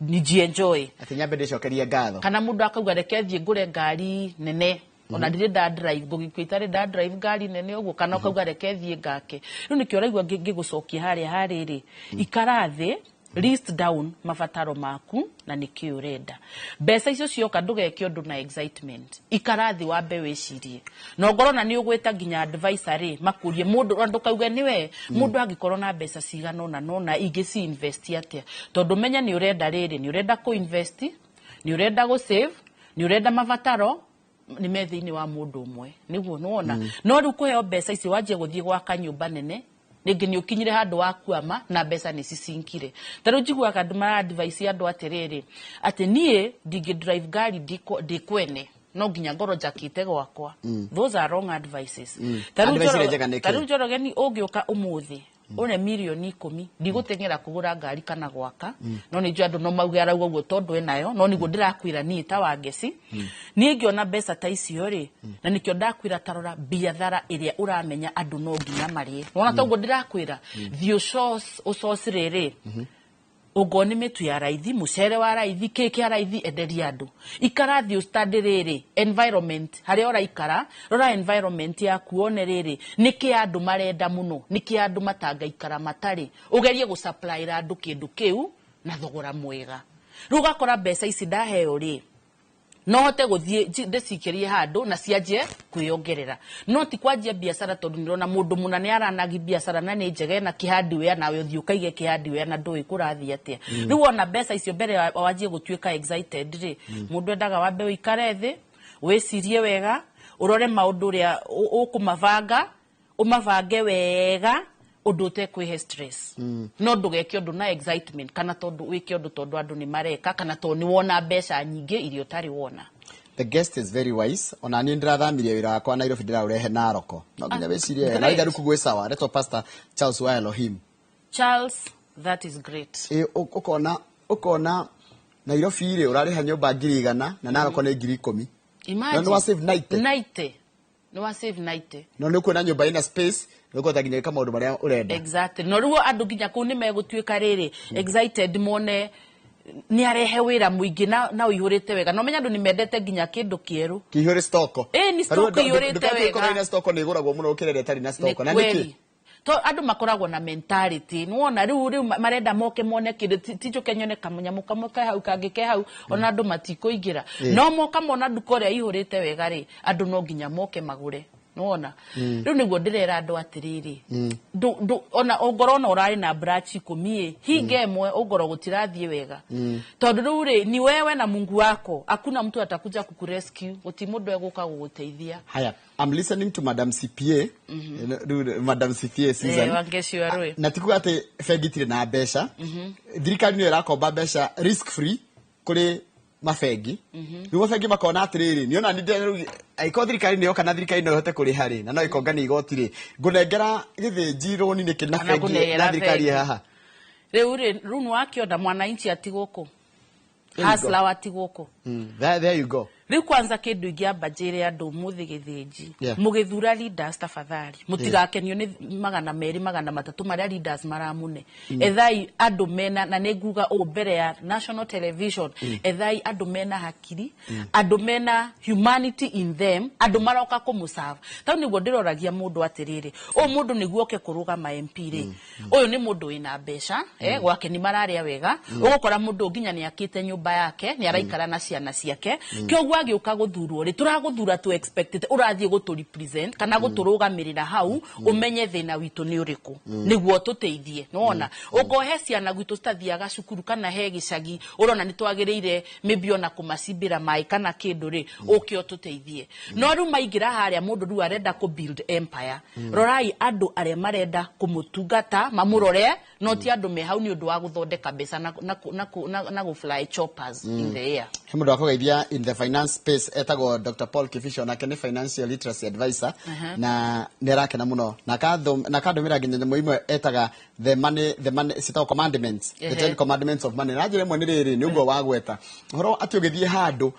nijienjoy. Atĩ nyambe ndĩcokerie ngatho. Kana mũndũ akauga, reke thiĩ ngũre ngari nene, ona ndirĩ nda drive, ngũgĩkua itarĩ nda drive ngari nene ũguo. Kana ũkauga, reke thiĩ ngake. Rĩu nĩkĩo ũraigua ngĩgũcokia harĩa harĩrĩ, ikara thĩ, list down mabataro maku na nĩkĩ ũrenda. Mbeca icio cioka, ndũgeke ũndũ na excitement. Ikara thĩ, wambe wĩcirie, na ongorwo na nĩ ũgwĩta nginya advisor rĩ, makũrie mũndũ, ona ndũkauge nĩwe mũndũ angĩkorwo na mbeca cigana ũna nona ingĩ ci invest atĩa, tondũ menya nĩ ũrenda rĩrĩ, nĩ ũrenda kũ invest, nĩ ũrenda gũ save, nĩ ũrenda mabataro nĩ me thĩinĩ wa mũndũ ũmwe nĩguo nĩwona. No rĩu kũheo mbeca ici wanjie gũthiĩ gwaka nyũmba nene, rĩngĩ nĩ ũkinyire handũ wa kuama na mbeca nĩ cicinkire. Ta rĩu njiguaga andũ mara advise andũ atĩrĩrĩ, atĩ niĩ ndingĩ drive ngari ndĩkwene, no nginya ngorwo njakĩte gwakwa. Those are wrong advices. Ta rĩu Advice ĩrĩa njega nĩ ta kĩ? Rĩu Njoroge, ũngĩũka ũmũthĩ une 10 mirioni, ndigũteng'era kũgũra ngari kana gwaka. No nĩ njũĩ andũ no mauge arauga ũguo tondũ enayo, no nĩguo ndĩrakwĩra niĩ ta Wangeci, niĩ ngĩona mbeca ta icio rĩ, na nĩkĩo ndakwĩra tarora biathara ĩrĩa ũramenya andũ no nginya marĩe. Wona toguo ndĩrakwĩra, thiĩ ũsource rĩrĩ, ũngorwo nĩ mĩtu ya raithi, mũcere wa raithi, kĩ kĩa raithi, enderia andũ. Ikara thĩ, ũstudy rĩrĩ environment harĩa ũraikara. Rora environment yaku, wone rĩrĩ nĩ kĩ andũ marenda mũno, nĩ kĩ andũ matangaikara matarĩ. Ũgerie gũsupplyra andũ kĩndũ kĩu na thogora mwega. Rĩu ũgakora mbeca ici ndaheo rĩ, no hote gũthiĩ ndĩciikĩrie handũ na cianjie kwĩyongerera, no ti kwanjia biacara tondũ nĩrona mũndũ mũna nĩ aranagi biacara na nĩ njega ena kĩhardware, nawe ũthiĩ ũkaige kĩhardware na ndũĩ kũrathiĩ atĩa. Rĩu wona mbeca icio, mbere wanjie gũtuĩka excited rĩ, mũndũ endaga wambe ũikare thĩ, wĩcirie wega, ũrore maũndũ ũrĩa ũkũmabanga, ũmabange wega ũndũ ũtekwĩhe stress. No ndũgeke ũndũ na excitement, kana tondũ wĩke ũndũ tondũ andũ nĩ mareka, kana tondũ nĩ wona mbeca nyingĩ iria ũtarĩ wona. The guest is very wise. Ona niĩ ndĩrathamirie wĩra wakwa Nairobi, ndĩraũrehe Naroko. No nginya wĩcirie wega. Na Great. itharũku gwĩ sawa. Retwo Pastor Charles wa Elohim. Charles, that is great. Ĩ, ũkona Nairobi rĩ, ũrarĩha nyũmba 100,000 na Naroko nĩ 10,000. Imagine. Na nĩ wa save 90. 90, nĩ wa save 90. No nĩ ũkuona nyũmba ĩna space, nĩ ũkũhota nginya gwĩka maũndũ marĩa ũrenda. Exactly. No rĩu andũ nginya kũu nĩ megũtuĩka rĩrĩ excited mone nĩ arehe wĩra mũingĩ na ũihũrĩte wega. No menya andũ nĩ mendete nginya kĩndũ kĩerũ. Kĩihũrĩ stoko. Ĩ, nĩ stock ĩihũrĩte wega. Ĩna stoko nĩ ĩgũragwo mũno gũkĩra ĩrĩa ĩtarĩ na stoko. Na Nĩ nĩkĩ? kweli. To andũ makoragwo na mentality, nĩwona rĩu marenda moke mone kĩndũ, ti njũke nyone kamũnyamũ kamwe ke hau, kangĩ ke hau, ona andũ matikũingĩra. No moka mona nduka ũrĩa ihũrĩte wega rĩ, andũ no nginya moke magũre. Nĩwona rĩu nĩguo ndĩrera andũ atĩrĩrĩ, ona ongorwo ona ũrarĩ na branch 10 ĩ, hinge ĩmwe ongorwo gũtirathiĩ wega, tondũ rĩu rĩ ni wewe na Mungu wako. Hakuna mtu atakuja kukurescue, gũti mũndũ egũka gũgũteithia. Haya, I'm listening to Madam CPA. Rĩu Madam CPA Susan. Wangeci wa Rũĩ. Na ti kuga atĩ bengi itirĩ na mbeca. Thirikari nĩyo ĩrakomba mbeca risk free kũrĩ mabengi. Rĩu mabengi makona atĩrĩrĩ, nĩona nĩ rĩu angĩkorwo thirikari nĩyo kana thirikari no ĩhote kũrĩha rĩ, na no ĩkongania igoti rĩ, ngũnengera gĩthĩnji rũni nĩkĩ na Kana bengi ngũnengera na thirikari ĩ bengi. haha. Rĩu rĩ, rĩu nĩwakĩona mwananchi atigũkũ. There you go. Hustler watigũkũ. There you go. Rĩu kwanza kĩndũ ingĩamba njĩre andũ ũmũthĩ gĩthĩnji, mũgĩthura leaders tafadhali mũtigakenio nĩ 200 300 marĩa leaders maramũne. Ethai andũ mena, na nĩ nguga ũũ mbere ya national television, ethai andũ mena hakiri, andũ mena humanity in them, andũ maroka kũmũserve. Tau nĩguo ndĩroragia mũndũ atĩrĩrĩ, ũyũ mũndũ nĩguo oke kũrũgama MP rĩ, ũyũ nĩ mũndũ wĩna mbeca, gwake nĩ mararĩa wega, ũgũkora mũndũ nginya nĩ akĩte nyũmba yake, nĩ araikara na ciana ciake, kĩoguo agĩũka gũthurwo rĩ, tũragũthura tũ expect ũrathiĩ gũtũ represent kana gũtũrũgamĩrĩra hau, ũmenye thĩna witũ nĩ ũrĩkũ nĩguo tũteithie. Nĩwona ũngohe ciana gwitũ citathiaga cukuru kana he gĩcagi ũrona nĩ twagĩrĩire maybe ona kũmacimbĩra maĩ kana kĩndũ rĩ, ũke ũtũteithie. No rĩu maingĩra harĩa mũndũ rĩu arenda kũ build empire. Rorai andũ arĩa marenda kũmũtungata mamũrore, no ti andũ me hau nĩ ũndũ wa gũthondeka mbeca na gũ fly choppers in the air. He mũndũ wakũgeithia in the finance space etagwo Dr. Paul Kibicho, nake nĩ financial literacy advisor, na nĩ arakena mũno na akandũmĩra nginya nyamũ imwe etaga the money citagwo commandments, the 10 commandments of money. Na njĩra ĩmwe nĩ rĩrĩ, nĩ ũguo wagweta ũhoro atĩ ũgĩthiĩ handũ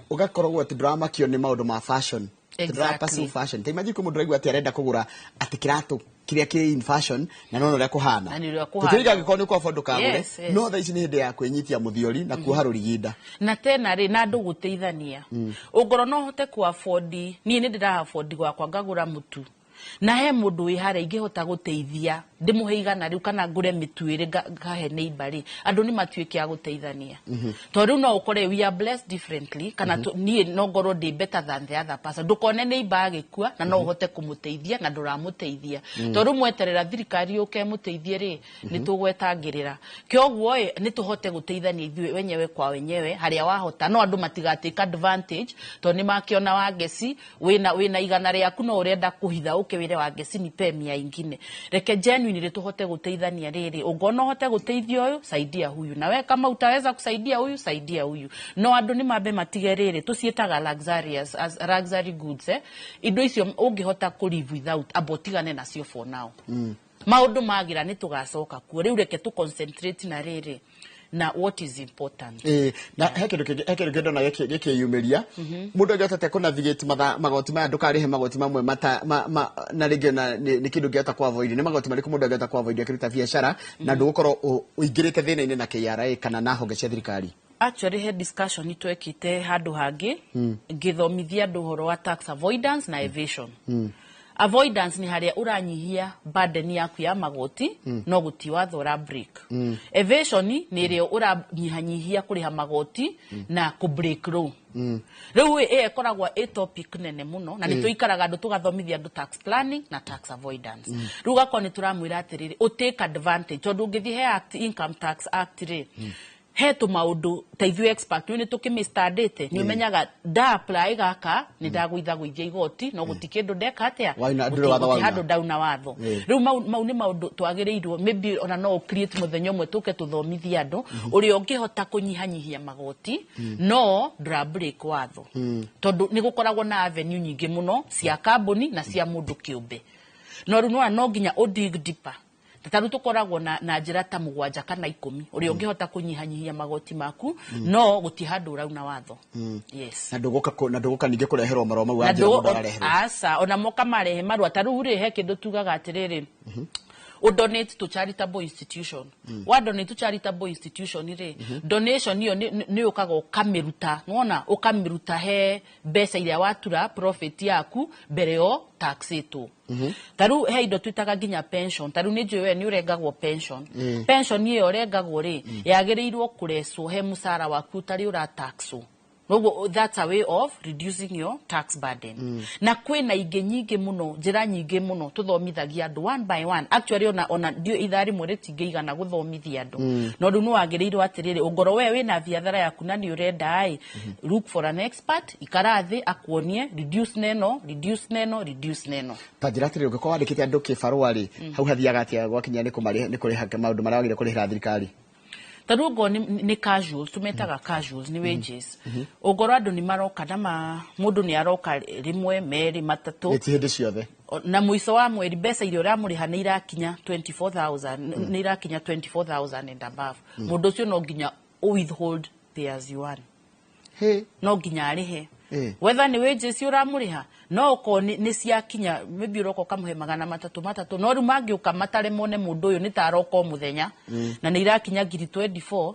ũgakoragwo atĩ ndũramakio nĩ maũndũ ma fashion. Ndũra pursue fashion. Ta imagine kwĩ mũndũ ũraigua atĩ arenda kũgũra atĩ kĩratũ kĩrĩa kĩ in fashion na nona ũrĩa kũhana. Na nĩ ũrĩa kũhana. Tũtiriga angĩkorwo nĩ ũkũ afford ndũkagũre. Yes. No thaa ici nĩ hĩndĩ ya kwĩnyitia mũthiori na kuoha rũriginda. Na tena rĩ, na andũ gũteithania, ũngorwo no hote ku afford, niĩ nĩ ndĩra afford gwakwa ngagũra mũtu, na he mũndũ wĩ harĩa ingĩhota gũteithia, ndĩmũhe 100 rĩu kana ngũre mĩtu 2 ngahe neighbor rĩ, andũ nĩ matuĩke a gũteithania, tondũ rĩu no ũkore we are blessed differently, kana niĩ no ngorwo ndĩ better than the other person. Ndũkone neighbor agĩkua na no ũhote kũmũteithia na ndũramũteithia, tondũ rĩu mweterera thirikari yũke ĩmũteithie rĩ, nĩ tũgwetangĩrĩra. Kĩoguo ĩ, nĩ tũhote gũteithania ithuĩ wenyewe kwa wenyewe harĩa wahota, no andũ matigatake advantage, tondũ nĩ makĩona Wangeci wĩna 100 rĩaku no ũrenda kũhitha ũke wĩre Wangeci nipe 100 ingine. Reke genuinely tũhote gũteithania rĩrĩ, ũngona ũhote gũteithia ũyũ, saidia huyu, na we kama utaweza kusaidia huyu, saidia huyu. No andũ nĩ mambe matige rĩrĩ tũciĩtaga luxurious as luxury goods, indo icio ũngĩhota kũ live without, amba ũtigane nacio for now. Maũndũ magira nĩ tũgacoka kuo. Rĩu reke tũ concentrate na rĩrĩ na what is important. Ĩĩ, na he kĩndũ kĩngĩ, he kĩndũ kĩngĩ ndona gĩkĩyumĩria, mũndũ angĩhotete kũ navigate magoti maya, ndũkarĩhe magoti mamwe mata, na rĩngĩ na nĩ kĩndũ ũngĩhota kũ avoid. Nĩ magoti marĩkũ mũndũ angĩhota kũ avoid akĩruta biacara na ndũgũkorwo ũingĩrĩte thĩna-inĩ na KRA kana na honge cia thirikari? Actually, he discussion twekĩte handũ hangĩ ngĩthomithia andũ ũhoro wa tax avoidance na evasion. Avoidance nĩ harĩa ũranyihia burden yaku ya magoti, no gũti watho ũra break. Evasion nĩ ĩrĩa ũranyihanyihia kũrĩha magoti na kũ break law. Rĩu ĩyo ĩkoragwo ĩ topic nene mũno, na nĩ tũikaraga andũ tũgathomithia andũ tax planning na tax avoidance. Rĩu gakorwo nĩ tũramwĩra atĩrĩrĩ, ũ take advantage, tondũ ũngĩthiĩ he act, Income Tax Act rĩ, he tũmaũndũ ta ithuĩ expert nĩ tũkĩmĩstandĩte, nĩ ũmenyaga nda apply gaka nĩ ndagũithagũithia igoti, no gũti kĩndũ ndeka atĩa. Waina- ndũrĩ watho Gũti wauna. handũ ndauna watho. Rĩu mau nĩ maũndũ twagĩrĩirwo maybe ona no create mũthenya ũmwe tũke tũthomithie andũ ũrĩa ũngĩhota kũnyihanyihia magoti no ndũra break watho, tondũ nĩ gũkoragwo na avenue nyingĩ mũno cia kambuni na cia mũndũ kĩũmbe. No rĩu nĩwona no nginya ũ dig deeper. Ta rĩu tũkoragwo na njĩra ta 7 kana 10 ũrĩa ũngĩhota kũnyihanyihia magoti maku, no gũti handũ ũrauna watho. Yes. Na ndũgũka ningĩ kũreherwo marũa mau Na wa njĩra mũndũ arareherwo. Aca, ona moka marehe marũa, ta rĩu rĩ, he kĩndũ tugaga atĩrĩrĩ, donate to charitable institution. Wa donate to charitable institution rĩ, donation ĩyo nĩ ũkaga ũkamĩruta, nĩwona ũkamĩruta he mbeca iria watura profit yaku mbere yo taxĩtwo. Ta rĩu he indo twĩtaga nginya pension. Ta rĩu nĩ njũĩ we nĩ ũrengagwo pension. Pension ĩyo ũrengagwo rĩ, yagĩrĩirwo kũrecwo he mũcara waku ũtarĩ ũrataxwo. Noguo that's a way of reducing your tax burden. Na kwĩna ingĩ nyingĩ mũno, njĩra nyingĩ mũno tũthomithagia andũ one by one. Actually, ona ndio ithaa rĩmwe rĩtingĩigana gũthomithia andũ. No rĩu nĩ wagĩrĩirwo atĩrĩrĩ, ũngorwo we wĩna biathara yaku na nĩ ũrenda ĩ, look for an expert, ikara thĩ akuonie reduce neno, reduce neno, reduce neno. Ta njĩra atĩrĩrĩ, ũngĩkorwo wandĩkĩte andũ kĩbarũa rĩ, hau hathiaga atĩa gwakinya nĩ kũmarĩha, nĩ kũrĩha maũndũ marĩa wagĩrĩire kũrĩhĩra thirikari? Ta rĩu ongorwo nĩ casuals, tũmetaga casuals, nĩ wages, ũngorwo andũ nĩ maroka na mũndũ nĩ aroka rĩmwe, merĩ, matatũ. Nĩ ti hĩndĩ ciothe. Na mũico wa mweri mbeca iria ũramũrĩha nĩ irakinya 24,000, nĩ irakinya 24,000 and above, mũndũ ũcio no nginya ũ withhold pay as you earn. He. No nginya arĩhe. Eh. Whether nĩ wages ũramũrĩha, no okorwo nĩ ciakinya, maybe ũroka ũkamũhe 300 300, no rĩu mangĩũka matare mone mũndũ ũyũ nĩ ta aroka o mũthenya na nĩ irakinya ngiri 24,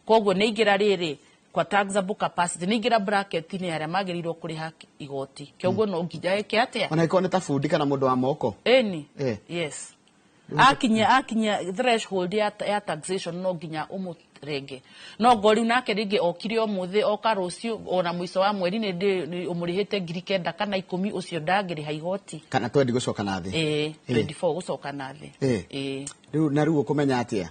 koguo nĩ ingĩra rĩrĩ kwa taxable capacity, nĩ ingĩra bracket-inĩ harĩa magĩrĩirwo kũrĩha igoti, kĩoguo no nginya eke atĩa? Ona ĩkorwo nĩ ta bundi kana mũndũ wa moko. Ĩni. Eh. Yes, akinya threshold ya taxation, no nginya ũmũrenge. No ngo rĩu nake rĩngĩ okire ũmũthĩ, oka rũciũ, ona mũico wa mweri nĩ ũmũrĩhĩte 9,000 kana 10,000, ũcio ndangĩrĩha igoti. Kana twendi gũcoka na thĩ. Ĩĩ, 24 gũcoka na thĩ. Eh. Ĩĩ. Rĩu na rĩu ũkũmenya atĩa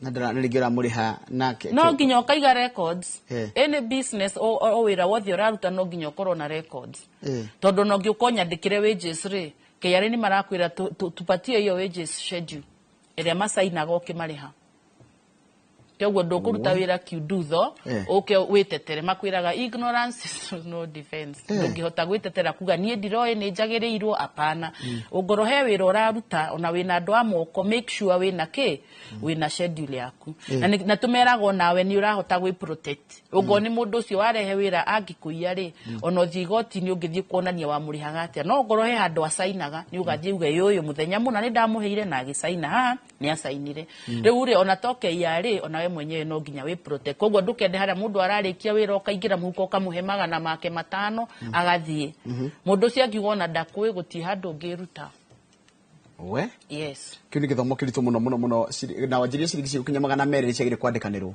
na ndĩra na rĩngĩ ũramũrĩha na No nginya ũkaiga records. Eh. Any business, o wĩra wothe ũraruta, no nginya ũkorwo na records. Eh. Tondũ no ngĩũka ũnyandĩkĩre wages rĩ, KRA nĩ marakwĩra tupatie hiyo wages schedule ĩrĩa macainaga ũkĩmarĩha. Kĩoguo ndũkũruta wĩra kiundutho. Eh. Ũke wĩtetere, makwĩraga ignorance is no defense. Eh. Ndũngĩhota gwĩtetera kuga niĩ ndiroĩ nĩ njagĩrĩirwo, apana. Ũngorwo he wĩra ũraruta, ona wĩna andũ a moko, make sure wĩna kĩ, wĩna schedule yaku. Na tũmeraga onawe nĩ ũrahota gwĩ protect. Ũngorwo nĩ mũndũ ũcio warehe wĩra angĩkũiya rĩ, ona ũthiĩ igoti-inĩ ũngĩthiĩ kuonania wamũrĩhaga atĩa. No ngorwo he handũ acainaga, nĩ ũgathiĩ uge ũyũ mũthenya mũna nĩ ndamũheire na agĩcaina haha, nĩ acainire. Rĩu rĩ, ona to KRA, ona we mwenyewe no nginya wĩ protect. Koguo ndũkende harĩa mũndũ ararĩkia wĩra ũkaingĩra mũhuko ũkamũhe 500 agathiĩ. Mũndũ ũcio angiuga ona ndakũĩ, gũtirĩ handũ ũngĩruta. We. Yes. Kĩu nĩ gĩthomo kĩritũ mũno mũno mũno. Na wanjirie ciringi cigũkinya 200 nĩ ciagĩrĩire kwandĩkanĩrwo.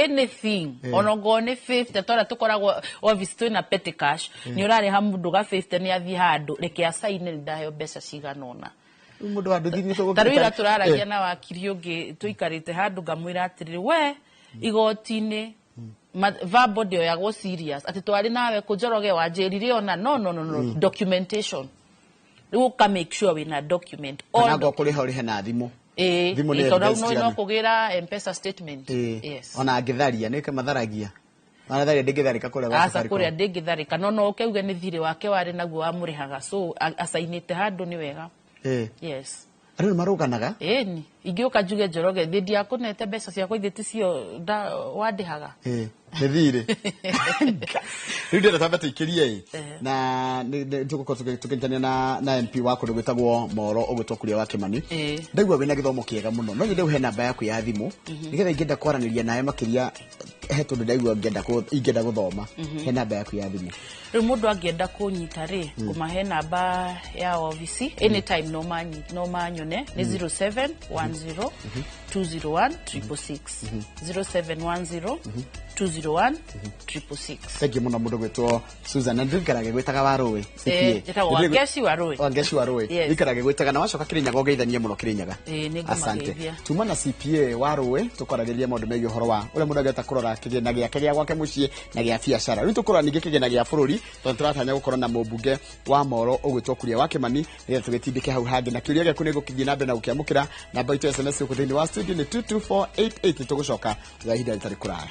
Anything, ona ngorwo nĩ 50, tondũ tũkoragwo office twĩna petty cash, nĩ ũrarĩha mũndũ ga 50, nĩ athiĩ handũ, reke acaine nĩ ndaheo mbeca cigana ũna. Rĩu mũndũ wa nduthi nĩ Ta rĩu ira tũraragia na wakiri ũngĩ, tũikarĩte handũ ngamwĩra atĩrĩrĩ, we igoti-inĩ verbal ndĩoyagwo serious, atĩ twarĩ nawe kũ Njoroge wanjĩrire ona no no no no documentation. Rĩu ũka make sure wĩna document. Kana All ngo kũrĩha ũrĩhe na thimũ. Ĩĩ. Thimũ nĩ Tondũ evidence no cigana. no kũgĩra M-Pesa statement. Ĩĩ. Yes. Ona angĩtharia nĩ matharagia, ona tharia ndĩngĩtharĩka kũrĩa gwa Aca. Safaricom. Kũrĩa ndĩngĩtharĩka, no ũke uge nĩ thirĩ wake warĩ naguo wamũrĩhaga, so acainĩte handũ nĩ wega. Ĩĩ. Yes. Andũ nĩ marũganaga. Ĩni, ingĩũka njuge Njoroge thĩ ndiakũnete mbeca ciakwa, ithe ticio wandĩhaga. Ĩĩ, nĩ thirĩ. Rĩu ndĩrenda twambe tũikĩrie ĩ Eh. na tũgũkorwo tũkĩnyitanĩra na MP wa kũndũ gwĩtagwo Moro ũgwĩtwo Kuria wa Kĩmani. Ĩĩ. Ndaigua wĩna gĩthomo kĩega mũno, no nyende ũhe namba yaku ya thimũ nĩgetha ingĩenda kwaranĩria nawe makĩria, he tondũ ndaigua ingĩenda gũthoma, he namba yaku ya thimũ. Rĩu mũndũ angĩenda kũnyita rĩ, kũmahe namba ya obici, anytime no manyone nĩ 0710 201 666, 0710 201 666. Thank you mũno mũndũ gwĩtwo Susan, na ndirikanaga gwĩtaga Warũĩ. Eh, njĩtagwo Wangeci Warũĩ. Wangeci Warũĩ. Yes. Ndirikanaga gwĩtaga na wacoka Kĩrĩnyaga ũgeithanie mũno Kĩrĩnyaga. Ĩĩ, nĩngũmageithia. Asante. Tuma na CPA Warũĩ, tũkwaragĩria maũndũ megiĩ ũhoro wa ũrĩa mũndũ angĩhota kũrora kĩgĩna gĩake gĩa gwake mũciĩ na gĩa biacara. Rĩu tũkũrora ningĩ kĩgĩna gĩa bũrũri, tondũ tũratanya gũkorwo na mũmbunge wa Moro ũgwĩtwo Kuria wa Kĩmani, nĩgetha tũgĩtindĩke hau hangĩ. Na kĩũria gĩaku nĩ gũkĩthiĩ na mbere na gũkĩamũkĩra. Namba itũ ya SMS gũkũ thĩinĩ wa studio nĩ 22488. Tũgũcoka thutha wa ihinda rĩtarĩ kũraya.